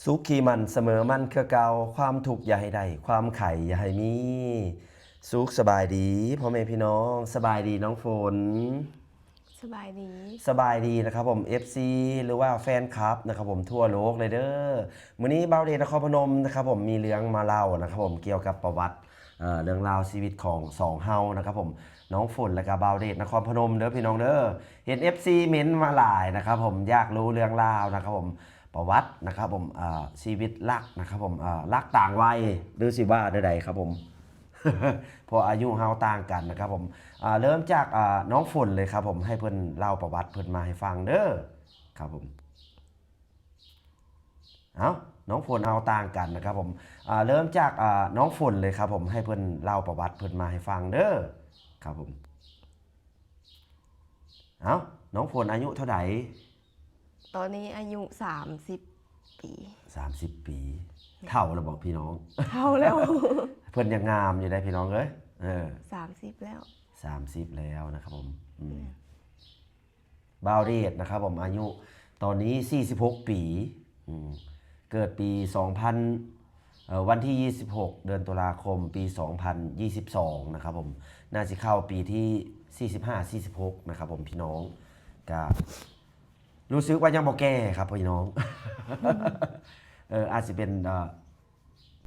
ສຸກຄີມັນສະເໝີມັນຄືເກົ່າ, ຄວາມທຸກຢ່າໃຫ້ໄດ້, ຄວາມໄຂ້ຢ່າໃຫ້ມີ. ສຸກສະບາຍດີພໍ່ແມ່ພີ່ນ້ອງ, ສະບາຍດີນ້ອງຝົນ. ສະບາຍດີ ສະບາຍດີນະຄັບຜົມ ເອັຟຊີ ຫຼືວ່າແຟນຄລັບນະຄັບຜົມ ທົ່ວໂລກເລີຍເດີ. ມື້ນີ້ບ່າວເດດນະຄອນພະນົມນະຄັບຜົມ ມີເລື່ອງມາເລົ່ານະຄັບຜົມ ກ່ຽວກັບປະຫວັດ ເອີ ເລື່ອງລາວຊີວິດຂອງສອງເຮົານະຄັບຜົມ ນ້ອງຝົນ ແລະກະບ່າວເດດນະຄອນພະນົມເດີພີ່ນ້ອງເດີ. ເຫັນ ເອັຟຊີ ເມັ້ນມາຫຼາຍນະຄັບຜົມ ຢາກຮູ້ເລື່ອງລາວນະຄັບຜົມ ປະຫວັດນະຄັບຜົມ ເອີ ຊີວິດລັກນະຄັບຜົມ ເອີ ລັກຕ່າງໄວ ຫຼືຊິວ່າແນວໃດຄັບຜົມ ເພາະອາຍຸເຮົາຕ່າງກັນນະຄັບຜົມ. ເອີ ເລີ່ມຈາກ ເອີ ນ້ອງຝົນເລີຍຄັບຜົມ ໃຫ້ເພິ່ນເລົ່າປະຫວັດເພິ່ນມາໃຫ້ຟັງເດີຄັບຜົມ. ເອົ້າ ນ້ອງຝົນ ເຮົາຕ່າງກັນນະຄັບຜົມ ເອີ ເລີ່ມຈາກ ເອີ ນ້ອງຝົນເລີຍຄັບຜົມ ໃຫ້ເພິ່ນເລົ່າປະຫວັດເພິ່ນມາໃຫ້ຟັງເດີຄັບຜົມ. ເອົ້າ ນ້ອງຝົນ ອາຍຸເທົ່າໃດ? ຕອນນີ້ອາຍຸສາມສິບປີ. ສາມສິບປີ ແມ່ນ ເຖົ້າແລ້ວບໍພີ່ນ້ອງ? ເຖົ້າແລ້ວ ເພິ່ນຍັງງາມຢູ່ເດ້ພີ່ນ້ອງເອີຍ. ເອີ ສາມສິບແລ້ວ ສາມສິບແລ້ວນະຄັບຜົມ. ອືມ ແມ່ນ ບ່າວເດດນະຄັບຜົມ ອາຍຸຕອນນີ້ສີ່ສິບຫົກປີ. ອືມ ເກີດປີສອງພັນ ເອີ ວັນທີຊາວຫົກ ເດືອນຕຸລາຄົມ ປີສອງພັນຊາວສອງນະຄັບຜົມ. ໜ້າຊິເຂົ້າປີທີສີ່ສິບຫ້າ ສີ່ສິບຫົກນະຄັບຜົມ ພີ່ນ້ອງ. ກະ ຮູ້ສຶກວ່າຍັງບໍ່ແກ່ຄັບພີ່ນ້ອງ. ເອີ ອາດຊິເປັນ ເອີ